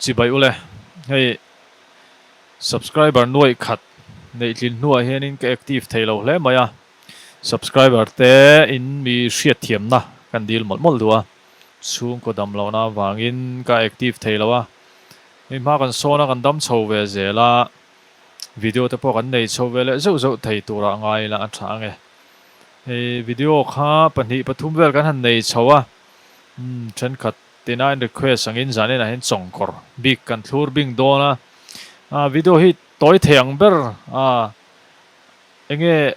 Chibai ule, hei subscriber nuaih khat neih tlin hnuah hianin ka active thei lo hle mai a, subscriber te in mi hriatthiamna kan dil mawlh mawlh duh a, chhungkaw dam lohna avangin ka active thei lo a, hei hma kan sawn a kan dam chho ve zel a, video te pawh kan nei chho ve leh zeuh zeuh thei turah ngai ila a tha ang e. Hei video kha pahnih pathum vel kan han nei chho a, umm thenkhat Tina in request angin zanin ah hian chawngkawr bik kan thlur bing dawn a, ah video hi tawi thei ang ber a, enge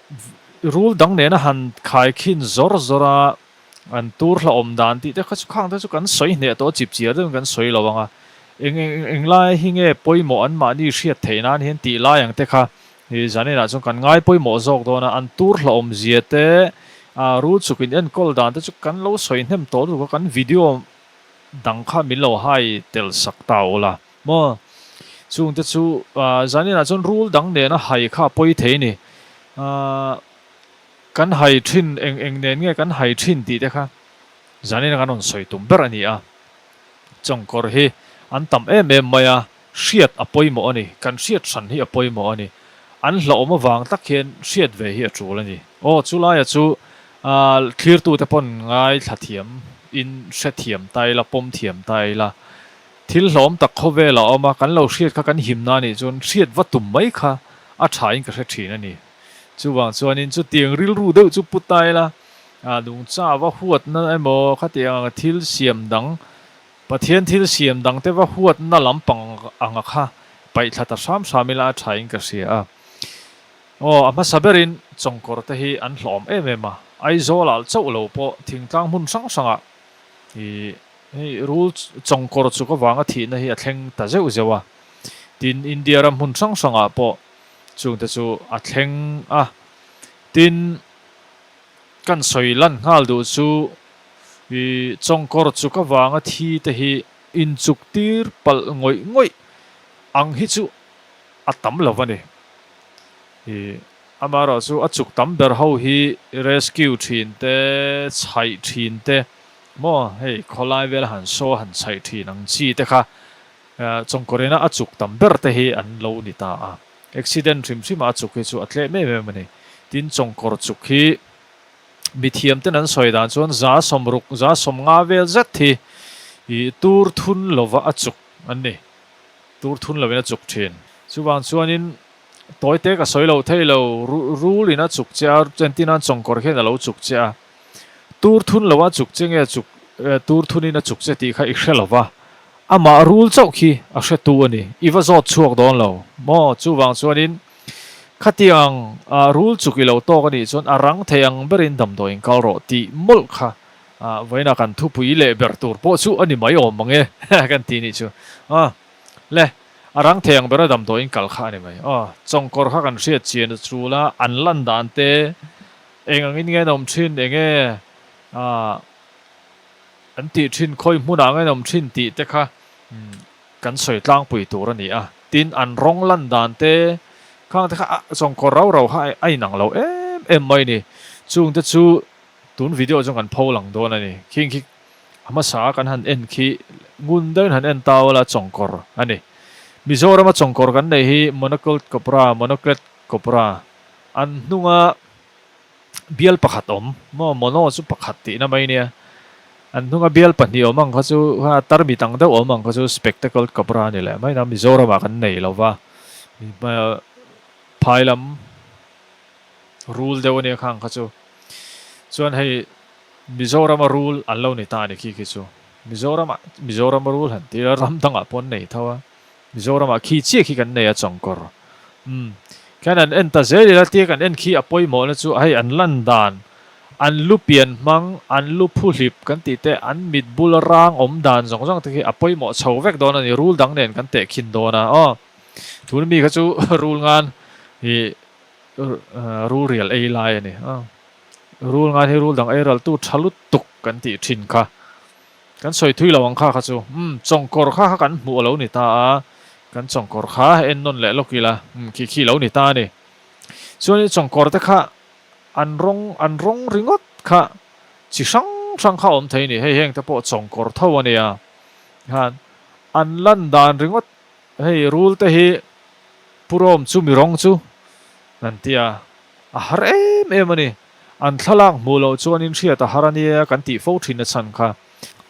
rul dang nena han khai khin zawr zawr a, an tur hla awm dan tih te kha chu khang te chu kan sawi hneh tawh a chip chiar deuhin kan sawi lo ang a, eng eng englai hi nge pawimawh an mahni hriat theih nan hian tih lai ang te kha Hi zanin ah chuan kan ngai pawimawh zawk dawn a, an tur hlauhawm zia te, ah rul chuk in enkawl dan te chu kan lo sawi hnem tawh lutuk a, kan video dang kha min lo hai tel sak ta ula maw? Chung te chu ah zanin ah chuan rul dang nena hai kha a pawi thei a ni, ah kan hai thin eng eng nen nge kan hai thin tih te kha zanin a kan rawn sawi tum ber a ni a, chawngkawr hi an tam em em mai a. Hriat a pawimawh a ni. Kan hriat hran hi a pawimawh a ni. An hlauhawm avang tak hian hriat ve hi a tul a ni. Aw, chulaia chu thlirtute pawn ngaithla thiam in hre thiam ta ila, pawm thiam ta ila. Thil hlauhawm tak khawvel a awm a, kan lo hriat kha kan himna a nih chuan hriat va tum mai kha a tha in ka hre thin a ni. Chuvang chuanin chutiang rilru deuh chu pu ta ila, nungcha va huatna emaw khatiang thil siam dang Pathian thil siam dangte va huatna lampang anga kha paihthla ta hram hram ila a thain ka hria a. Aw, a hmasa berin chawngkawr te hi an hlawm em em a, Aizawl ah chauh lo pawh thingtlang hmun hrang hrangah i hei rul chawngkawr chuk avanga thihna hi a thleng ta zeuh zeuh a. Tin, India ram hmun hrang hrangah pawh chungte chu a thleng a. Tin, Kan sawi lan nghal duh chu i chawngkawr chuk avanga thi te hi inchuk tir palh ngawih ngawih ang hi chu a tam lo a ni. I amaherawh chu a chuk tam ber ho hi rescue thin te, chhaih thin te maw hei khawlai vel han saw han chhaih thin ang chi te kha chawngkawr ina a chuk tam ber te hi an lo ni ta a. Accident hrim hrim a chuk hi chu a tlem em em a ni. Tin, chawngkawr chuk hi mithiam ten an sawi dan chuan 60, 50 vel zet hi ih tur thun lova a chuk an ni. Tur thun lovin a chuk thin. Chuvang chuanin tawite ka sawi loh thei lo, rul in a chuk che a, entirnan chawngkawr khian a lo chuk che a. Tur thun lova chuk che nge chuk tur thunin a chuk che tih kha i hre lova. Amah rul chauh khi a hretu a ni. I va zawt chhuak dawn lo maw? Chuvang chuanin khatiang rul chuk i lo tawk a nih chuan a rang thei ang berin damdawiin kal rawh tih mawlh kha vawiinah kan thupui leh ber tur pawh chu a ni mai awm mang e kan ti nih chu. Aw le, a rang thei ang bera damdawiin kal kha a ni mai. Aw, chawngkawr kha kan hriat chian a chul a, an lan dan te eng angin nge an awm thin, eng nge An tih thin khawi hmunah nge an awm thin tih te kha kan sawi tlangpui tur a ni a. Tin, an rawng lan dan te khang te kha a chawngkawr rau rau kha a inang lo em em mai a ni. Chung te chu tun video chuan kan pho lang dawn a ni. Khing khi a hmasa a kan han en khi ngun deuhin han en ta ula chawngkawr a ni. Mizorama chawngkawr kan neih hi Monocled Cobra, Monocled Cobra, an hnunga bial pakhat awm maw mono chu pakhat tihna mai nia an hnunga bial pahnih awm ang kha chu kha tarmit ang deuh awm ang kha chu spectacle cobra a ni leh mai na Mizoram ah kan nei lo va phai lam rul deuh ania khang kha chu chuan hei Mizoram a rul an lo ni ta a ni khi khi chu Mizoram ah Mizoram a rul han tih ila ram dangah pawh an nei tho a. Mizoramah khi chiah khi kan nei a chawngkawr. Umm. Khian an en ta zel ila tia kan en khi a pawimawhna chu hei an lan dan, an lu pian hmang, an lu phu hlip kan tih te, an mit bula rang awm dan zawng zawng te khi a pawimawh chho vek dawn a ni, rul dang nen kan teh khin dawn a. Aw. Tun mi kha chu rul ngan hi rul rial ei lai a ni. Aw. Rul ngan hi rul dang ei ral tu tha lutuk kan tih thin kha. Kan sawi thui lo ang kha kha chu. Umm, chawngkawr kha kha kan hmuh a lo ni ta a, kan chawngkawr kha en nawn leh lawk ila, umm, khi khi lo ni ta a ni. Chuanin chawngkawr te kha an rawng, an rawng ringawt kha chi hrang hrang kha a awm thei a ni. Hei heng te pawh chawngkawr tho a nia. Khan An lan dan ringawt hei rul te hi Purawm chu mi rawng chu an ti a, a har em em a ni. An thlalak hmuh loh chuanin hriat a har a nia kan tih fo thin a chhan kha.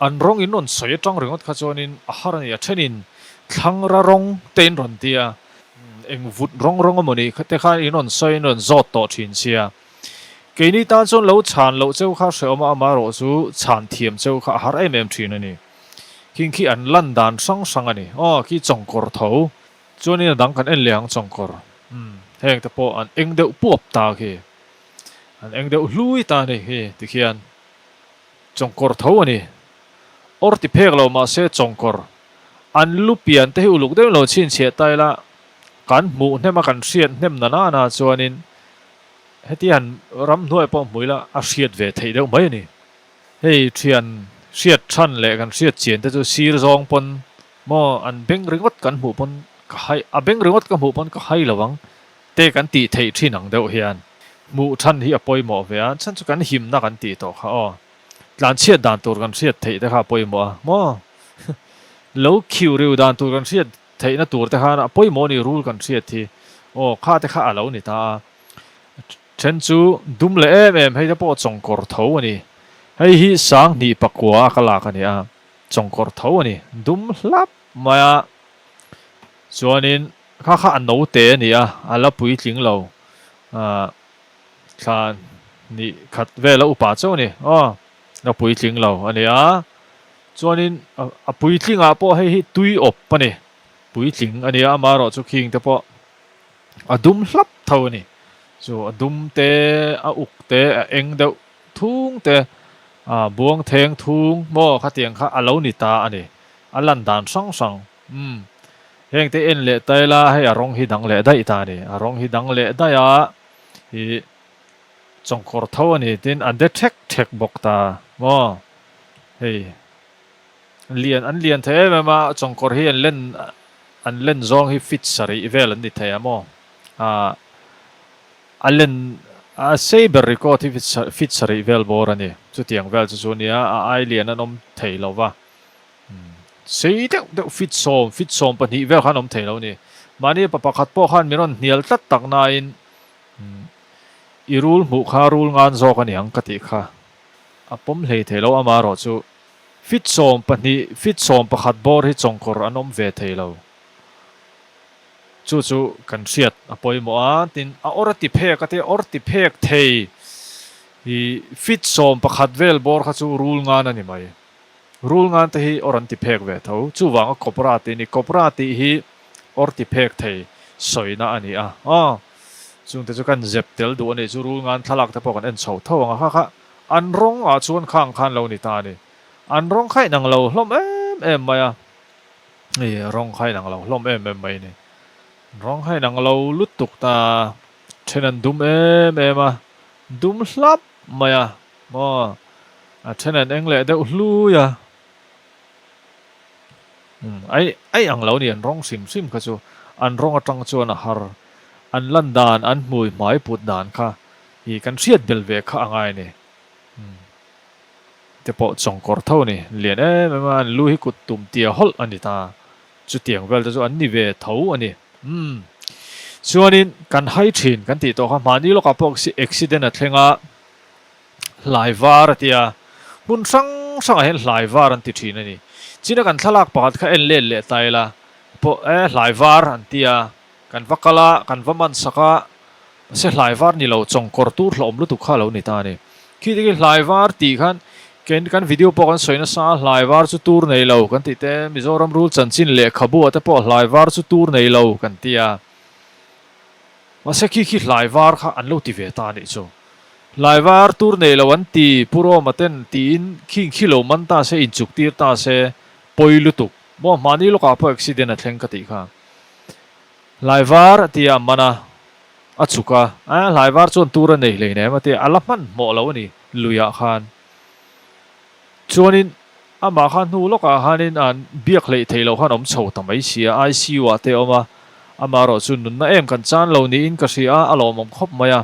An rawng in rawn sawi atang ringawt kha chuanin a har a ni, a thenin thlangra rawng te in rawn ti a, eng vut rawng rawng emaw ni te khan in rawn sawi in rawn zawt tawh thin sia. Keini tan chuan lo chhan loh cheu kha hrehawm a, amaherawh chu chhan thiam cheu kha a har em em thin a ni. Khing khi an lan dan hrang hrang a ni. Aw, khi chawngkawr tho. Chuanin a dang kan en leh ang chawngkawr. Umm, heng te pawh an eng deuh puap ta khi. An eng deuh hlui ta a ni khi tikhian. Chawngkawr tho a ni. Awr ti phek lo mahse chawngkawr an lu pian te hi uluk deuh lo chhinchhiah ta ila kan hmuh hnem a kan hriat hnem na nana chuanin heti han ramhnuai pawh hmu ila a hriat ve theih deuh mai a ni. Hei thian hriat than leh kan hriat chian te chu sir zawng pawn maw an beng ringawt kan hmuh pawn ka hai a beng ringawt ka hmuh pawn ka hai lo ang te kan tih theih thin ang deuh hian hmuh than hi a pawimawh ve a, chhan chu kan himna kan tih tawh kha aw. Tlanchhiat dan tur kan hriat theih te kha a pawimawh a maw? Lo khiu riu dan tur kan hriat theihna tur te khan a pawimawh a ni rul kan hriat hi aw kha te kha a lo ni ta a. Then chu dum leh em em hei te pawh chawngkawr tho a ni. Hei hi sanghnih pakua a ka lak a ni a, chawngkawr tho a ni dum hlap mai a. Chuanin kha kha a note a ni a, a la puitling lo ah thla hnih khat vela upa chauh a ni aw, la puitling lo a ni a. Chuanin a puitlingah pawh hei hi tui awp a ni, puitling a ni a, amaherawh chu khing te pawh a dum hlap tho a ni. Chu a dum te, a uk te, a eng deuh thung te, ah buang theng thung maw khatiang kha a lo ni ta a ni, a lan dan hrang hrang. Umm. Heng te en leh ta ila hei a rawng hi dang leh daih ta a ni. A rawng hi dang leh daih a, ih chawngkawr tho a ni tin an de thek thek bawk ta maw. Hei lian an lian thei em em a, chawngkawr hi an len an len zawng hi fit sarih vel an ni thei a maw. Ah a len a sei ber record hi fit sarih vel bawr a ni. Chutiang vel chu chu a nia, a ai lian an awm thei lo va. Sei deuh deuh fit sawm, fit 12 vel khan awm thei lo a ni. Mahni pa pakhat pawh khan min rawn hnial tlat tak nain i rul hmuh kha rul ngan zawk a ni ang ka tih kha a pawm hlei thei lo amaherawh chu fit 12, fit 11 bawr hi chawngkawr an awm ve thei lo. Chu chu kan hriat a pawimawh a, tin a awr a ti phek a tia awr ti phek thei i fit 11 vel bawr kha chu rul ngan a ni mai. Rul ngan te hi awr an ti phek ve tho. Chuvanga cobra tih a ni. Cobra tih hi awr ti phek thei sawina a ni a. Aw, chungte chu kan zep tel duh a nih chu rul ngan thlalak te pawh kan en chho tho ang a. Kha kha an rawng ah chuan khang khan lo ni ta a ni. An rawng kha inang lo hlawm em em mai a. Ih, rawng kha inang lo hlawm em em mai a ni. Rawng kha inang lo lutuk ta. Then an dum em em a, dum hlap mai a. Maw? A then an eng leh deuh hlui a. Umm, ai ai ang lo ni, an rawng hrim hrim kha chu. An rawng atang chuan a har. An lan dan, an hmui hmai put dan kha hi kan hriat bel ve kha a ngai a ni. Umm, te pawh chawngkawr tho a ni. Lian em em a, an lu hi kut tum tia hawlh a ni ta. Chutiang vel te chu an ni ve tho a ni. Umm, chuanin kan hai thin kan tih tawh kha mahni lawkah pawh accident a thleng a. Hlai var a tia, hmun hrang hrangah hian hlai var an ti thin a ni. China kan thlalak pakhat kha en let leh ta ila pawh e hlai var an tia, kan va kal a, kan va man sak a, mahse hlai var ni lo chawngkawr tur hlawm lutuk kha a lo ni ta a ni. Khi te khi hlai var tih khan kein kan video pawh kan sawi nasa a, hlai var chu tur nei lo kan tih te, Mizoram rul chanchin lehkhabu ah te pawh hlai var chu tur nei lo kan tia. Mahse khi khi hlai var kha an lo ti ve ta a nih chu. Hlai var tur nei lo an ti, Pu Roma ten tiin khing khi lo man ta se, inchuk tir ta se, pawi lutuk. Maw mahni lawkah pawh accident a thleng ka tih kha. Hlai var a ti a, a man a, a chuk a, a hlai var chuan tur a nei hleinem a ti a, a la hmanhmawh lo a ni luiah khan. Chuanin amah kha hnu lawkah khanin an biak hleih theih loh khan awm chho ta mai si a, ICU ah te a awm a, amaherawh chu nunna em kan chan lo niin ka hria a, a lawmawm khawp mai a,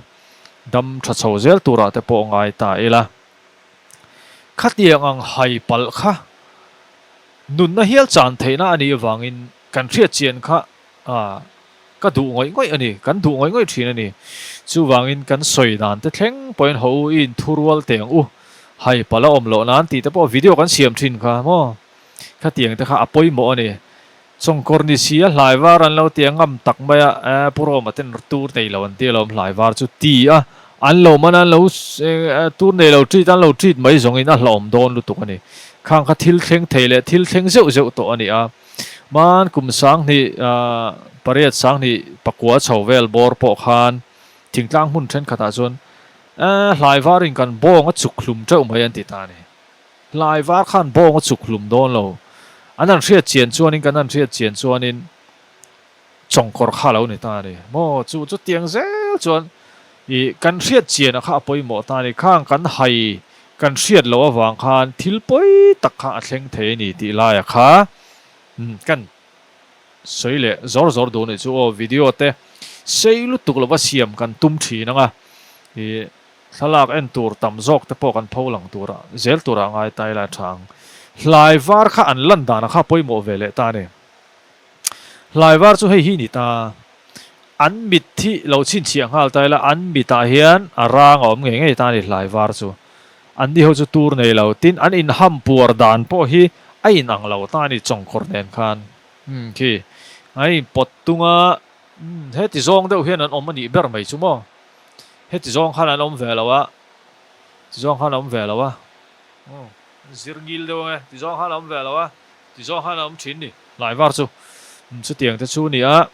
dam tha chho zel turah te pawh ngai ta ila. Khatiang ang hai palh kha. Nunna hial chan theihna a nih avangin kan hriat chian kha ka duh ngawih ngawih a ni, kan duh ngawih ngawih thin a ni. Chuvangin kan sawi dan te thleng pawhin haw u i inthurual teh ang u, hai pala awm loh nan tih te pawh video kan siam thin kha maw? Khatiang te kha a pawimawh a ni. Chawngkawr ni si a hlai var an lo ti a ngam tak mai a, eh Pu Roma ten tur nei lo an ti alawm hlai var chu ti a, an lo man a an lo tur nei lo treat an lo treat mai zawngin a hlauhawm dawn lutuk a ni. Khang kha thil thleng thei leh thil thleng zeuh zeuh tawh a ni a, hman kum sanghnih pariat sanghnih pakua chho vel bawr pawh khan thingtlang hmun thenkhatah chuan eh hlai varin kan bawng a chuk hlum teuh mai an ti ta a ni. Hlai var khan bawng a chuk hlum dawn lo. An han hriat chian chuanin kan han hriat chian chuanin chawngkawr kha a lo ni ta a ni. Maw chu chutiang zel chuan ih kan hriat chian a kha a pawimawh ta a ni. Khang kan hai kan hriat loh avang khan thil pawi tak kha a thleng thei a ni tih laia kha kan sawi leh zawr zawr duh a nih chu aw video te sei lutuk lova siam kan tum thin ang a ih Thlalak en tur tam zawk te pawh kan pho lang tura zel tura ngai ta ila tha ang. Hlai var kha an lan dana kha pawimawh ve leh ta a ni. Hlai var chu hei hi ni ta. An mit hi lo chhinchhiah nghal ta ila an mitah hian a rang a awm ngei ngei ta a ni hlai var chu. An ni ho chu tur nei lo. Tin an inham puar dan pawh hi a inang lo ta a ni chawngkawr nen khan. Umm khi an inpawt tung a, umm heti zawng deuh hian an awm a nih ber mai chu maw. Heti zawng khan an awm ve lo a, ti zawng khan an awm ve lo a, umm zir ngil deuh ang e, ti zawng khan an awm ve lo a, ti zawng khan an awm thin ni. Hlai var chu chutiang te chu ni a,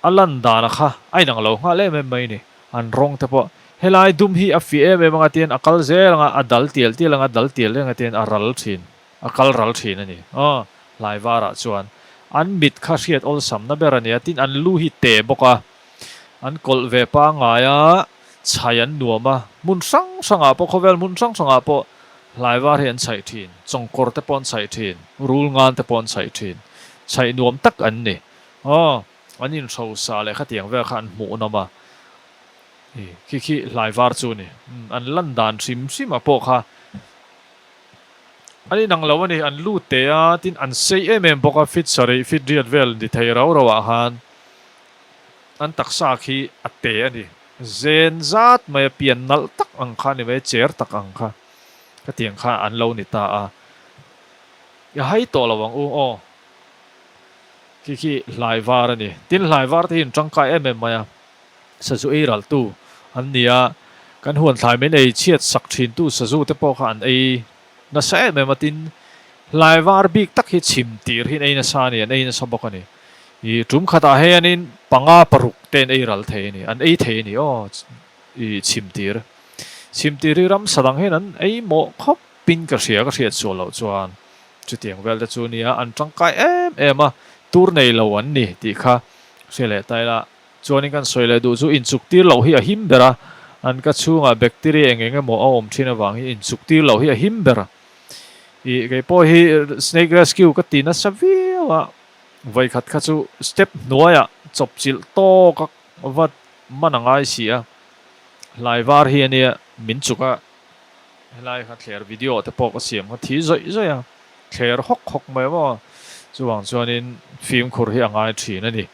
a lan dana kha a inang lo nghal em em mai ni, an rawng te pawh helai dum hi a fiah em em anga tian a kal zel anga a dal tial tial anga dal tial reng a tian a ral thin, a kal ral thin a ni aw hlai varah chuan an mit kha hriat awlsamna ber a ni a, tin an lu hi te bawk a. An kawlh ve pangngai a, chhai an nuam a, hmun hrang hrangah pawh khawvel hmun hrang hrangah pawh hlai var hi an chhaih thin, chawngkawr te pawh an chhaih thin, rul ngan te pawh an chhaih thin, chhaih nuam tak an ni. Aw, an inhrosa leh khatiang vel kha an hmuh nawm a, i khi khi hlai var chu a ni. An lan dan hrim hrim ah pawh kha an inang lo a ni, an lut teh a, tin an sei em em bawk a, fit sarih, fit riat vel ni thei rau rau ah khan. An taksa khi a te a ni. Zen zat mai a pian nalh tak ang kha a ni mai, cher tak ang kha. Khatiang kha an lo ni ta a. I hai tawh lo ang u aw. Khi khi hlai var a ni. Tin hlai var te hi an tangkai em em mai a. Sazu ei raltu an ni a. Kan huan thlai min ei chhiat sak thintu sazu te pawh kha an ei Nasa em em a tin hlai var bik tak hi chhim tir hi an ei nasa a ni, an ei nasa bawk a ni. I tum khatah hianin panga paruk te an ei ral thei a ni, an ei thei a ni aw i chhim tir. Chhim tir hi ramsa dang hian an ei mawh khawp in ka hria, ka hriat sual loh chuan chutiang vel te chu a nia, an tangkai em em a, tur nei lo an ni tih kha hria leh ta ila. Chuanin kan sawi leh duh chu inchuk tir loh hi a him ber a, an ka chhungah bacteria eng eng emaw a awm thin avang hi inchuk tir loh hi a him ber a. Ih kei pawh hi snake rescue ka ti nasa viau a, vawikhat kha chu step hnuaiah chawpchilh tawk a va man a ngai si a, hlai var hi ania min chuk a, Helai kha thler video te pawh ka siam kha thi zawih zawih a, thler hawk hawk mai maw? Chuvang chuanin fimkhur hi a ngai thin a ni.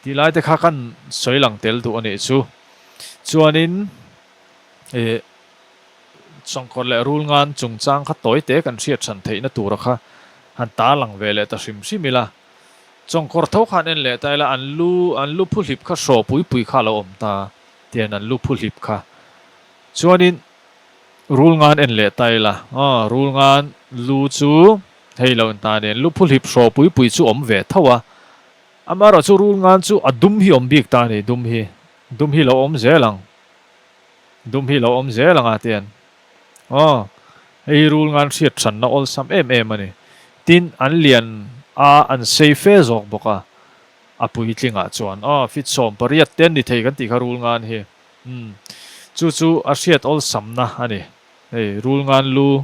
Tih lai te kha kan sawi lang tel duh a nih chu. Chuanin ih chawngkawr leh rul ngan chungchang kha tawi te kan hriat hran theihna tura kha han tar lang ve leh ta hrim hrim ila. Chawngkawr tho khan en leh ta ila an lu an lu phuhlip kha hraw pui pui kha a lo awm ta tian an lu phuhlip kha. Chuanin Rul ngan en leh ta ila, aw rul ngan lu chu hei lo ta nen lu phuhlip hraw pui pui chu awm ve tho a, amaherawh chu rul ngan chu a dum hi awm bik ta a ni, dum hi, dum hi lo awm zel ang, dum hi lo awm zel ang a tian, aw hei hi rul ngan hriat hranna awlsam em em a ni, tin an lian a an sei fe zawk bawk a, a puitlingah chuan aw fit 18 te an ni thei kan tih kha rul ngan hi. Umm, chu chu a hriat awlsamna a ni. Hei, rul ngan lu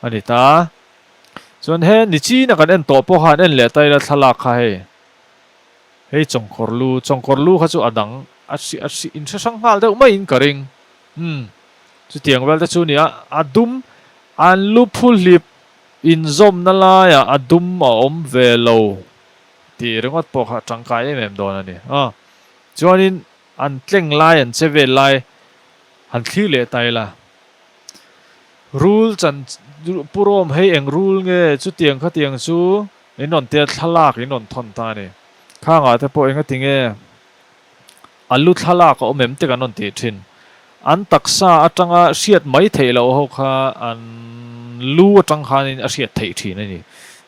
a ni ta. Chuan he ni china kan en tawh pawh khan en leh ta ila thlalak kha hei. Hei chawngkawr lu, chawngkawr lu kha chu a dang a hri a hri in hre hrang nghal deuh maiin ka ring. Umm, chutiang vel te chu a ni a, a dum an lu phu hlip. Inzawmna laiah a dum a awm ve lo tih ringawt pawh kha a tangkai em em dawn a ni. Aw. Chuanin an tleng lai, an che vel lai han thlir leh ta ila. Rul chan, Pu Rawm hei eng rul nge chutiang khatiang chu in rawn tia thlalak in rawn thawn ta a ni. Khangah te pawh engati nge A lu thlalak a awm em te kan rawn tih thin. An taksa atanga hriat mai theih loh ho kha an lu atang khanin a hriat theih thin a ni.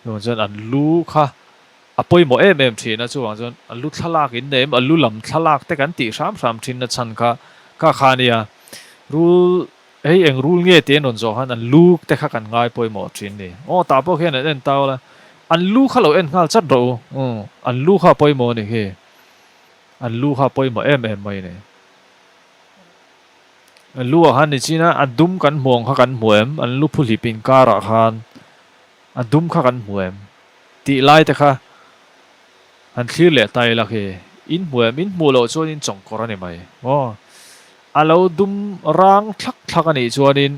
Chuvang chuan an lu kha a pawimawh em em thin a, chuvang chuan a lu thlalak in nei em, a lu lam thlalak te kan tih hram hram thin na chhan kha kha kha a nia. Rul hei eng rul nge tih an rawn zawh khan an lu te kha kan ngai pawimawh thin a ni. Aw tah pawh khian an en tau la, an lu kha lo en nghal chat rawh u, umm an lu kha a pawimawh a ni khi. An lu kha pawimawh em em mai ni. An lu ah khan ni chin a, a dum kan hmu ang kha kan hmu em? An lu phuhlip inkar ah khan a dum kha kan hmu em? Tih lai te kha han thlir leh ta ila khi in hmu em? In hmuh loh chuan in chawngkawr a ni mai maw? A lo dum rang thlak thlak a nih chuanin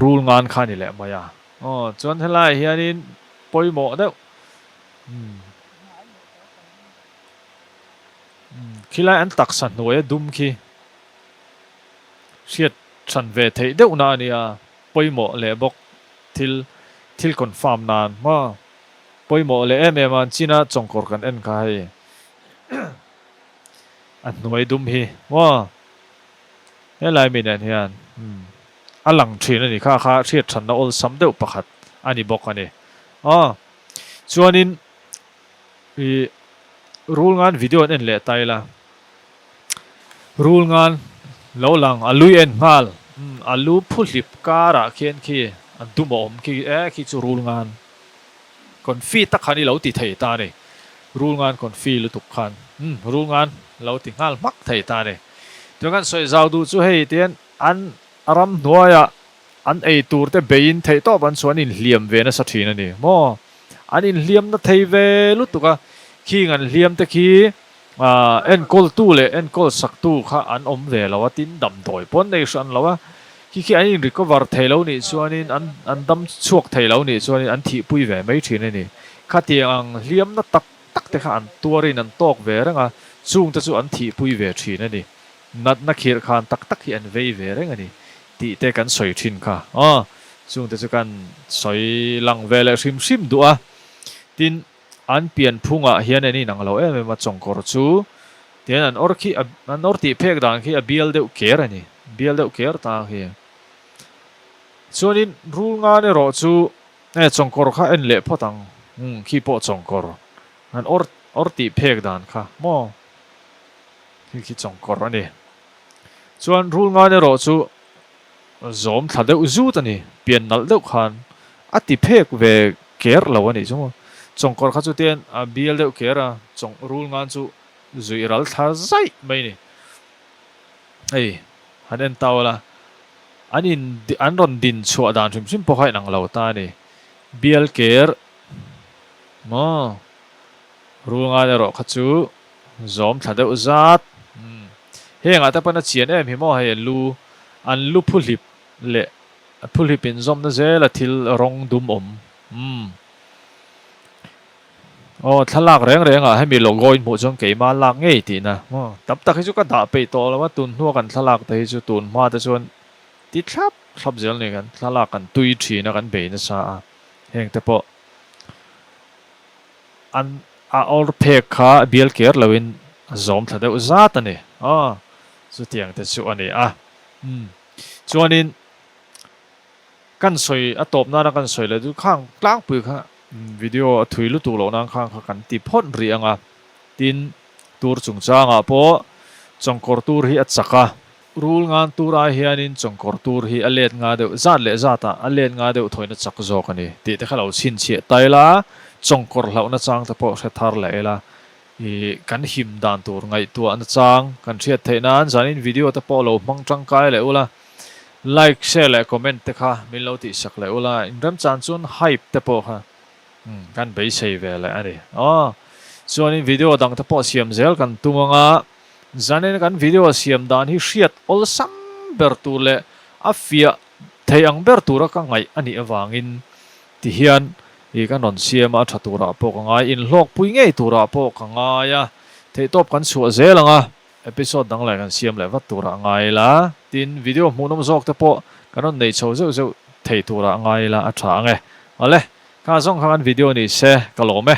rul ngan kha a ni leh mai a. Aw chuan helaiah hianin pawimawh deuh umm. Khilai an taksa hnuaia dum khi hriat hran ve theih deuhna a nia, pawimawh leh bawk thil thil confirm nan maw pawimawh leh em em a, china chawngkawr kan en kha hei a hnuai dum hi maw helai mi nen hian a lang thin a ni kha kha hriat hranna awlsam deuh pakhat a ni bawk a ni aw chuanin. I rul ngan video an en leh ta ila. Rul ngan lo lang a lui en nghal. Umm a lu phuhlip karah khian khi a dum a awm khi e khi chu rul ngan confi tak khan i lo ti thei ta a ni. Rul ngan confi lutuk khan umm rul ngan lo ti nghal hmak thei ta a ni. Tuna kan sawi zau duh chu hei tihian an ramhnuaiah An ei tur te beiin theihtawp an chu an inhliam ve nasa thin a ni maw? An inhliam na thei ve lutuk a, khing an hliam te khi enkawltu leh enkawl saktu kha an awm ve lo a, tin damdawi pawh an nei hran lo a, khi khi an in recover thei lo nih chuanin an an dam chhuak thei lo nih chuanin an thihpui ve mai thin a ni. Khatiang ang hliam na tak tak te kha an tuarin an tawk ve reng a, chung te chu an thihpui ve thin a ni. Natna khirh khan tak tak hi an vei ve reng a ni tih te kan sawi thin kha aw. Chungte chu kan sawi lang ve leh hrim hrim duh a. Tin, an pian phungah hian an inang lo em em a, chawngkawr chu tian an awr khi an awr tih phek dan khi a bial deuh ker a ni, bial deuh ker ta khi. Chuanin rul ngan erawh chu e chawngkawr kha en leh phawt ang, umm khi pawh chawngkawr an awr awr tih phek dan kha maw. Khi khi chawngkawr a ni. Chuan rul ngan erawh chu zawm thla deuh zut a ni. Pian nalh deuh khan a ti phek ve ker lo a nih chu maw. Chawngkawr kha chu tian a bial deuh ker a, chawng rul ngan chu zuih ral thla zaih mai a ni. Hei han en tau la, an in an rawn din chhuah dan hrim hrim pawh kha inang lo ta a ni. Bial ker maw rul ngan erawh kha chu Zawm thla deuh zat. Umm. Hengah te pawn a chian em hi maw hei an lu an lu phuhlip leh phuhlip inzawmna zela thil rawng dum awm. Umm. Aw thlalak reng rengah hemi logo in hmuh chuan keima lak ngei tihna maw. Tam tak hi chu ka dah peih tawh lo a, tun hnua kan thlalak te hi chu tun hma te chuan ti thlap thlap zel ni kan thlalak kan tui thin a kan bei nasa a heng te pawh An a awr phek kha bial ker loin a zawm thla deuh zat a ni. Aw, chutiang te chu a ni a. Umm, chuanin kan sawi a tawp nana kan sawi leh chu khang tlangpui kha video a thui lutuk loh nan khang kha kan ti phawt rih ang a. Tin, tur chungchangah pawh chawngkawr tur hi a chak a. Rul ngan tur ai hianin chawngkawr tur hi a let nga deuh zat leh zatah a let nga deuh thawina chak zawk a ni tih te kha lo chhinchhiah ta ila, chawngkawr hlauhna chang te pawh hre thar leh ila, ih kan him dan tur ngaihtuahna chang kan hriat theih nan zanin video te pawh lo hmang tangkai leh ula, like, share leh comment te kha min lo tihsak leh ula, inremchan chuan hype te pawh kha kan beisei ve leh a ni. Aw chuanin video dang te pawh siam zel kan tum anga. Zanin kan video siam dan hi hriat awlsam ber tur leh a fiah thei ang ber tura ka ngaih a nih avangin. Ti hian i kan rawn siam a, a tha turah pawh ka ngai, inhlawkpui ngei turah pawh ka ngai a, theihtawp kan chhuah zel ang a, episode dang leh kan siam leh vat turah ngai ila, tin video hmuhnawm zawk te pawh kan rawn nei chho zeuh zeuh thei turah ngai ila a tha ang e. Awle, kha zawng kha kan video ni se ka lawm e.